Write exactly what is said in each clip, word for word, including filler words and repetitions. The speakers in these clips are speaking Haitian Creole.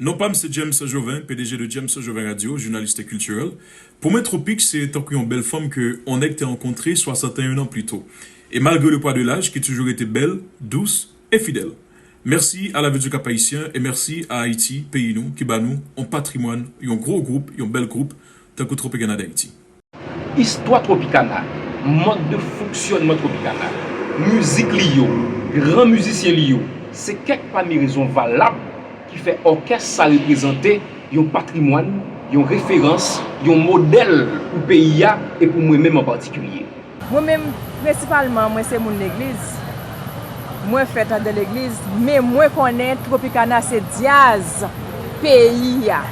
Non pa m se James Joven, P D G de James Joven Radio, jounalis kiltirèl. Pou mwen, Tropique se tankou yon bèl fanm ke yon nèg te rankontre swasanteyen an pli to. E malgre le poids de l'âge, ki toujou rete bèl, dous e fidèl. Mèsi a la Vètyè Kap Ayisyen e mèsi a Ayiti, peyi nou, ki ba nou yon patrimwàn, yon gwo gwoup, yon bèl gwoup, tankou Tropicana d'Haïti. Istwa Tropicana, mòd de fonksyònman Tropicana, mizik li yo, gran mizisyen li yo, se kèk pami rezon valab ki fè òkès sa reprezante yon patrimwàn, yon referans, yon modèl pou peyi a e pou mwen menm an patikilye. Mwen menm, prensipalman, mwen se moun legliz. Mwen fèt andan legliz, men mwen konnen Tropicana se djaz peyi a.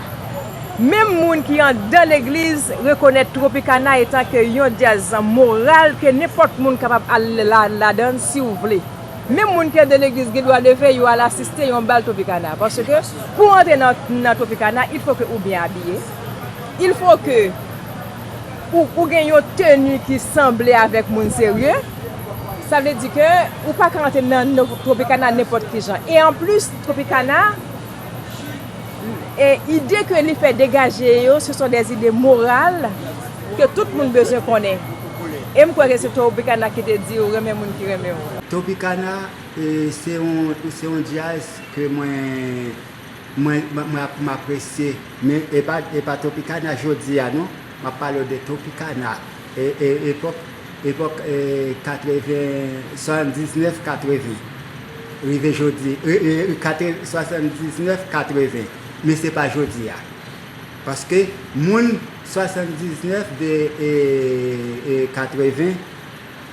Menm moun ki andan legliz rekonèt Tropicana etanke yon djaz moral ke nenpòt moun kapab al la ladan l si w vle. Menm moun ki andan legliz gen dwa leve, yo al asiste yon bal Tropicana. Paske pou w antre nan, nan Tropicana, il faut que ou byen abiye. Il faut que ou, ou gen yon teni ki sanble avèk moun serye. Sa vle di ke ou pa ka antre nan, nan Tropicana nenpòt ki jan. E anplis, Tropicana, e ide ke li fè degaje yo, ce sont des idées morales ke tout moun bezwen konnen. E m kwè ke se Tropicana ki te di ou renmen moun ki renmen w. Tropicana, e, se yon, se yon djaz ke mwen, mwen, mwen, mwen ap, mwen apresye. Men e pa, e pa Tropicana jodi a non. M ap pale w de Tropicana. E, e, epòk, epòk, e, katreven, swasanndiznèf, katreven. Rive jodi, e, e, katre, swasanndiznèf, katreven. Men se pa jodi a. Paske moun swasanndiznèf de, e, e, katreven,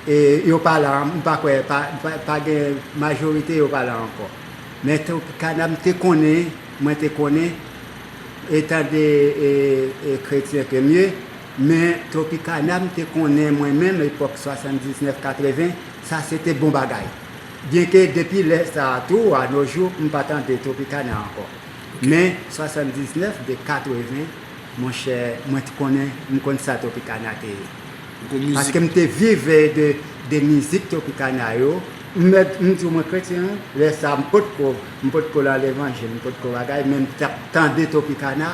e, yo pa la, m pa kwè, pa, pa, pa gen majorite yo pa la ankò. Men Tropicana m te konnen, mwen te konnen, etan de, e, e, kretyen ke m ye, men Tropicana m te konnen mwen menm epòk swasanndiznèf, katreven, sa se te bon bagay. Byenke depi lè sa a tou, a no jou, m pa tande Tropicana ankò. Men swasanndiznèf de katreven, monchè, mwen t konnen, m konn sa Tropicana te ye. Paske m te viv, e, de, de mizik Tropicana yo. M mèt, m di w mwen kretyen wi. Lè sa a, m potko, m potko nan levanjil, m potko bagay, men m t ap tande Tropicana,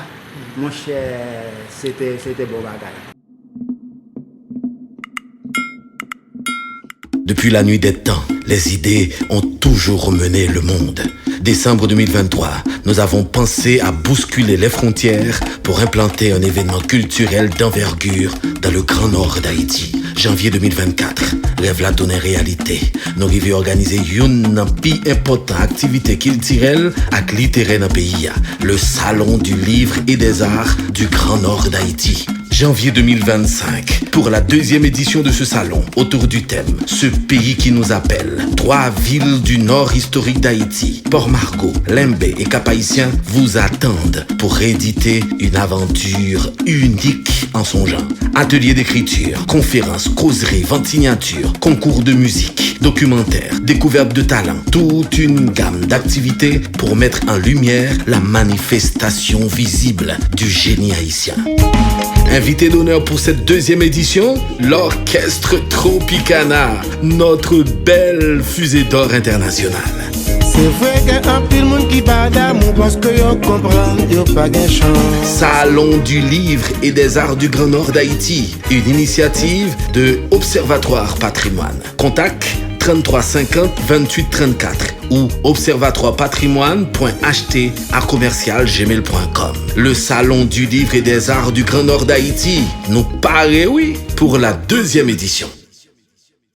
monchè, se te, se te bon bagay. Depuis la nuit des temps, les idées ont toujours mené le monde. Décembre deux mille vingt-trois, nous avons pensé à bousculer les frontières pour implanter un événement culturel d'envergure dans le Grand Nord d'Haïti. Janvier deux mille vingt-quatre, rèv la tounen reyalite. Nou rive òganize youn nan pi enpòtan aktivite kiltirèl ak literè nan peyi a, le Salon du Livre et des Arts du Grand Nord d'Haïti. Janvier deux mille vingt-cinq, pour la deuxième édition de ce salon, autour du thème Ce pays qui nous appelle, trois villes du nord historique d'Haïti, Port Margot, Lembe et Cap-Haïtien vous attendent pour rééditer une aventure unique en son genre. Ateliers d'écriture, conférences, causeries, ventes signatures, concours de musique, documentaires, découverte de talents, toute une gamme d'activités pour mettre en lumière la manifestation visible du génie haïtien. Invité d'honneur pour cette deuxième édition, l'orchestre Tropicana, notre belle fusée d'or internationale. Se vre gen anpil moun ki pa damou paske yo konprann yo pa gen chans. Salon du Livre et des Arts du Grand Nord d'Haïti, une initiative de Observatoire Patrimoine. Contact trente-trois cinquante vingt-huit trente-quatre ou observatoire patrimoine point H T à commercial gmail point com. Le Salon du Livre et des Arts du Grand Nord d'Haïti, nou pare wi pour la deuxième édition.